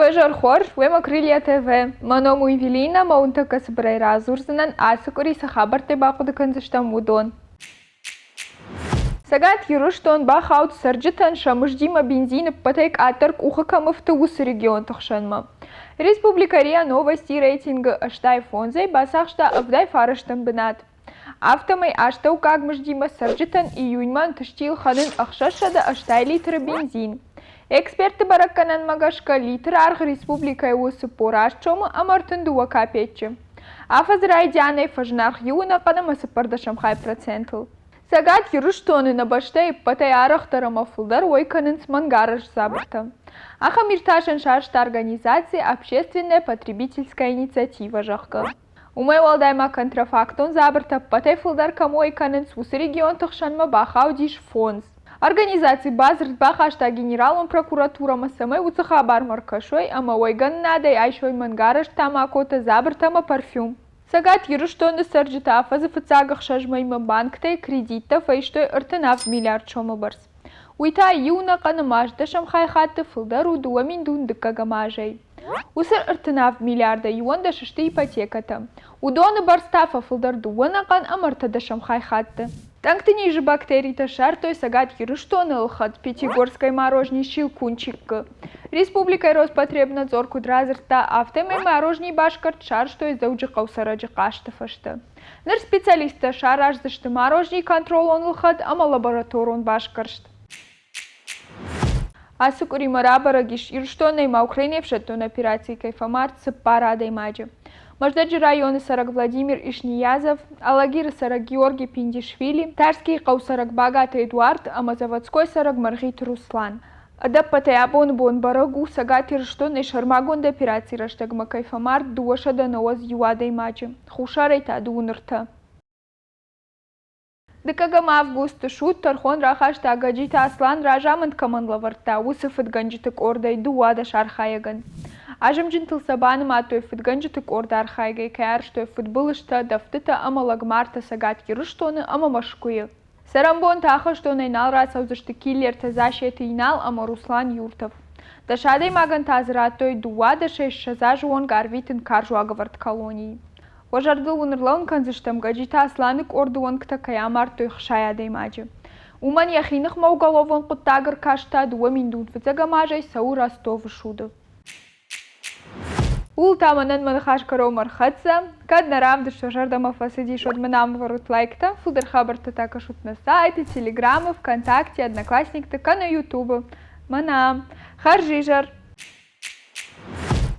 Уе зӕр хорз, уемӕ Крылья ТВ. Мӕ ном у Евелина, мӕ уын тӕккӕ цыбырӕй радзурдзынӕн, ацы къуыри цы хабӕрттӕ бахъуыды кӕндзыстӕм, уыдон. Цӕгат Ирыстон бахауд цӕрджытӕн сӕ мыздимӕ бензин ӕппӕтӕй къаддӕр къухы кӕм ӕфты, уыцы регионты хсӕнмӕ. Республикӕ РИА Новости рейтингы 85-ӕй бацахста 79-ӕм бынат. Афтӕмӕй астӕуккаг мыздимӕ цӕрджытӕн июньмӕ ӕнтысти ӕлхӕнын 680 литры бензин. Экспертты бӕрӕггӕнӕнмӕ гӕсгӕ, литры аргъ республикӕйы у 48 сомы ӕмӕ 32 капеччы. Афӕдзы райдианӕй фӕзынаргъ иу ӕнӕхъӕн ӕмӕ цыппӕрдӕсӕм хай процентыл. Цӕгат Ирыстоны нӕ бӕстӕйы ӕппӕтӕй арӕхдӕр ӕмӕ фылдӕр уӕй кӕнынц мӕнгарӕзт дзабыртӕ. Ахӕм иртасӕн сарӕзта организаци «Общественная потребительская инициатива», зӕгъгӕ. Уымӕй уӕлдай ма контрафактон дзабыртӕ ӕппӕтӕй фылдӕр кӕм уӕй кӕнынц, уыцы регионты хсӕнмӕ бахаудис фондз. Организаци бадзырд бахаста Генералон прокуратурӕмӕ, цӕмӕй уыцы хабармӕ ӕркӕсой ӕмӕ уӕйгӕнынадӕй айсой мӕнгарӕзт тамакотӕ, дзабыртӕ ӕмӕ парфюм. Цӕгат Ирыстоны цӕрджытӕ афӕдзы фыццаг ӕхсӕз мӕймӕ банктӕй кредиттӕ фӕистой 37 миллиард сомы бӕрц. Уый та иу ӕнӕхъӕн ӕмӕ ӕстдӕсӕм хай хатты фылдӕр у 2 дыккӕгӕм азӕй. Уыцы 37 миллиардӕй 11 сты ипотекӕтӕ. Уыдоны бӕрц та фӕфылдӕр дыууӕ ӕнӕхъӕн ӕмӕ ӕртӕдӕсӕм хай хатты. Тъӕнгты низы бактеритӕ ссардтой Цӕгат Ирыстоны ӕлхӕд Пятигорскӕй марожни Щелкунчиккы. Республикӕйы Роспотребнадзор куыд радзырдта, афтӕмӕй марожни басгӕрст сарӕзтой Дзӕуджыхъӕуы цӕрӕджы хъасты фӕстӕ. Ныр специалисттӕ сараздзысты марожни контролон ӕлхӕд ӕмӕ лабораторон басгӕрст. Ацы къуыримӕ рабӕрӕг ис, Ирыстонӕй ма Украинӕйы ӕфсӕддон операцийы кӕй фӕмард цыппар адӕймаджы. Мӕздӕджы районы цӕрӕг Владимир Ишниязов, Алагиры цӕрӕг Георгий Пиндишвили, Тарскийы хъӕуы цӕрӕг Багаты Эдуард ӕмӕ Заводской цӕрӕг Мӕргъиты Руслан. Ӕдӕппӕтӕй абоны бон бӕрӕг у, Цӕгат Ирыстонӕй сӕрмагонд операцийы рӕстӕгмӕ кӕй фӕмард 291 адӕймаджы, Хуссарӕй та дыууын ӕртӕ. Дыккӕгӕм августы суд тӕрхон рахаста Гӕджиты Аслан разамынд кӕмӕн лӕвӕрдта, уыцы фыдгӕнджыты къордӕй 12 архайӕгӕн. Азымджынтыл сӕ банымадтой фыдгӕнджыты къорды архайгӕ кӕй арӕзтой фыдбылызтӕ, дӕфтытӕ ӕмӕ лӕгмартӕ Цӕгат Ирыстоны ӕмӕ Мӕскуыйы. Цӕрӕнбонты ахӕстонӕй нал рацӕудзысты киллертӕ Зассеты Инал ӕмӕ Руслан Юртов. Дӕс адӕймагӕн та дзы радтой дыууадӕсӕй ссӕдз азы онг арвитын карз уагӕвӕрд колонийы. Уӕ зӕрдыл уын ӕрлӕууын кӕндзыстӕм, Гӕджиты Асланы къорды уӕнгтӕ кӕй амардтой хсай адӕймаджы. Уымӕн йӕхи ныхмӕ уголовон хъуыддаг ӕркаст та 2000 фыццӕгӕм азӕй цӕуы Ростовы суды. Ууыл та мӕнӕн мӕ ныхас кӕронмӕ ӕрхӕццӕ. Кӕд нӕ равдыст уӕ зӕрдӕмӕ фӕцыдис, уӕд мын ам ӕвӕрут лайктӕ, фылдӕр хабӕрттӕ та кӕсут нӕ сайты, Телеграмы, ВКонтакте, Одноклассникты кӕнӕ Ютубы. Мӕнӕ. Хӕрзизӕр!